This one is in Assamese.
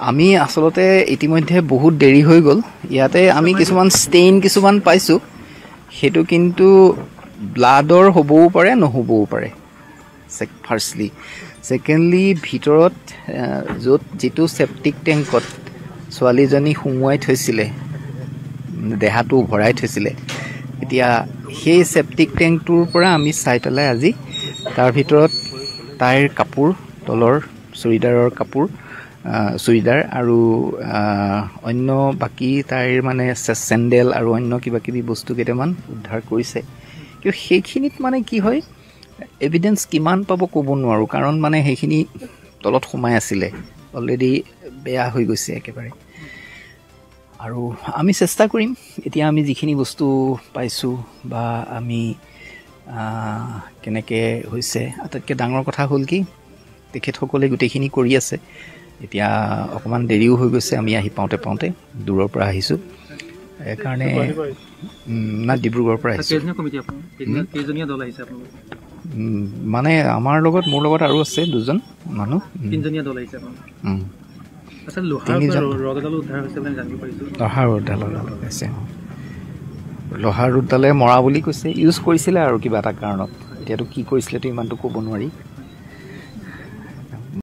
আমি আচলতে ইতিমধ্যে বহুত দেৰি হৈ গ'ল। ইয়াতে আমি কিছুমান ষ্টেইন কিছুমান পাইছোঁ, সেইটো কিন্তু ব্লাডৰ হ'বও পাৰে, নহ'বও পাৰে। ফাৰ্ষ্টলি, ছেকেণ্ডলি ভিতৰত য'ত যিটো চেপ্টিক টেংকত ছোৱালীজনী সুমুৱাই থৈছিলে, দেহাটো ভৰাই থৈছিলে, এতিয়া সেই চেপ্টিক টেংকটোৰ পৰা আমি চাই পেলাই আজি তাৰ ভিতৰত তাইৰ কাপোৰ, তলৰ চুৰিদাৰৰ কাপোৰ, চুৰিদাৰ আৰু অন্য বাকী তাইৰ মানে চেণ্ডেল আৰু অন্য কিবা কিবি বস্তু কেইটামান উদ্ধাৰ কৰিছে। কিন্তু সেইখিনিত মানে কি হয়, এভিডেঞ্চ কিমান পাব ক'ব নোৱাৰোঁ, কাৰণ মানে সেইখিনি তলত সোমাই আছিলে, অলৰেডি বেয়া হৈ গৈছে একেবাৰে। আৰু আমি চেষ্টা কৰিম এতিয়া আমি যিখিনি বস্তু পাইছোঁ বা আমি কেনেকৈ হৈছে। আটাইতকৈ ডাঙৰ কথা হ'ল কি, তেখেতসকলে গোটেইখিনি কৰি আছে। এতিয়া অকণমান দেৰিও হৈ গৈছে, আমি আহি পাওঁতে পাওঁতে দূৰৰ পৰা আহিছোঁ, সেইকাৰণে না ডিব্ৰুগড়ৰ পৰা আহিছোঁ। মানে আমাৰ লগত, মোৰ লগত আৰু আছে দুজন মানুহ, লোহাৰ ৰ'দডাল আছে। লোহাৰ ৰ'দডালে মৰা বুলি কৈছে, ইউজ কৰিছিলে আৰু কিবা এটা কাৰণত, এতিয়াতো কি কৰিছিলেতো ইমানটো ক'ব নোৱাৰি।